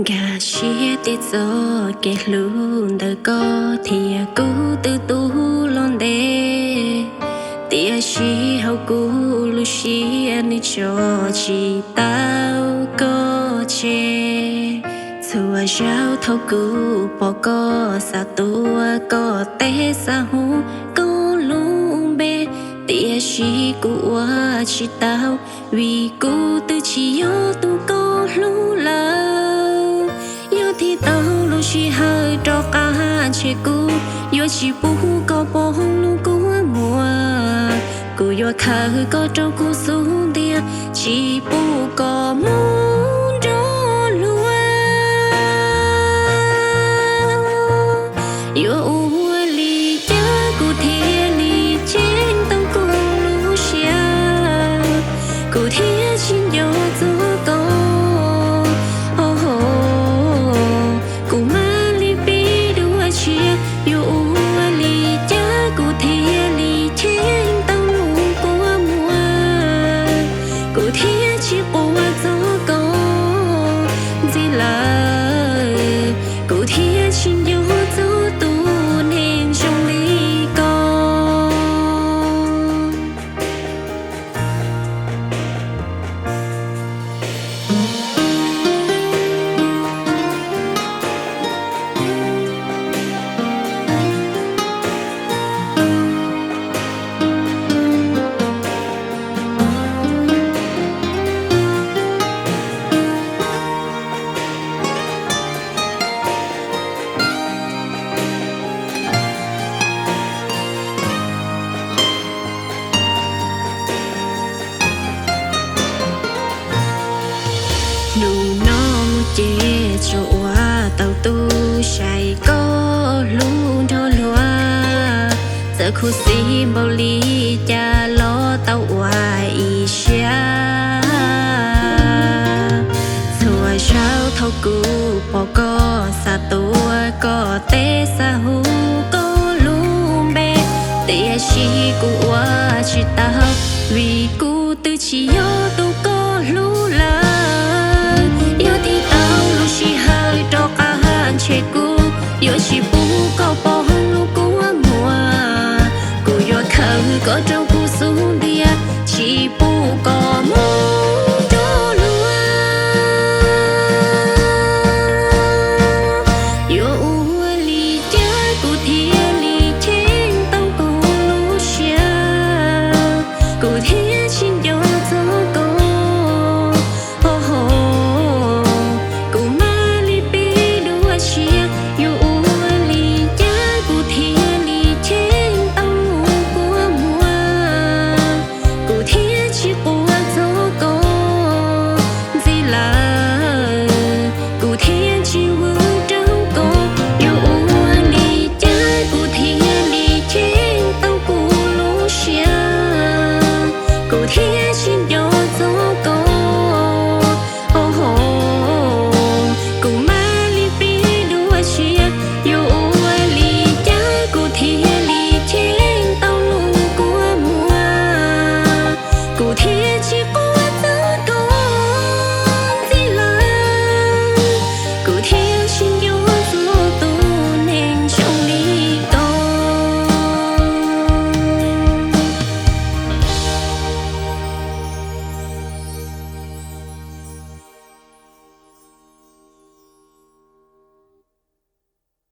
Kaj siab tias txoj kev hlub ntawm koj thiab kuv twb tu los ntev, tiam sis hauv kuv lub siab nws tso tsis tau koj tseg. Txhua zaus thaum kuv pom koj xa tuaj koj teb xa hu koj lub npe, tiam sis kuv ua tsis tau, vim kuv twb tsis yog tus koj hlub lawm. Yog tig tau lub sij hawm rov qab tseg, kuv yuav tsis pub koj poob lub kua muag. Kuv yuav khaws koj rau kuv xub ntiag, tsis pub koj mus nrog luag. Yuav ua li cas kuv thiaj li cheem tau koj lub siab, kuv thiaj tsis nco txog koj. Kuv mam li pib dua tshiab, yuav ua li cas kuv thiaj li cheem tau lub kua muag, kuv thiaj tsis quaj txog koj ntxiv lawm, kuv thiaj tsis nco txog tus neeg zoo li koj. Hnub no mus ces tsuas ua tau tus saib koj hlub nrog luag, txawm khuv xim npaum li cas los tau ua ib siab. Txhua zaus thaum kuv pom koj xa tuaj koj teb xa hu koj lub npe, tiam sis kuv ua tsis tau, vim kuv twb tsis yog tus koj hlub lawm. Yog tig tau lub sij hawm rov qab tseg, kuv yuav tsis pub koj poob lub kua muag. Kuv yuav khaws koj rau kuv xub ntiag, tsis pub koj mus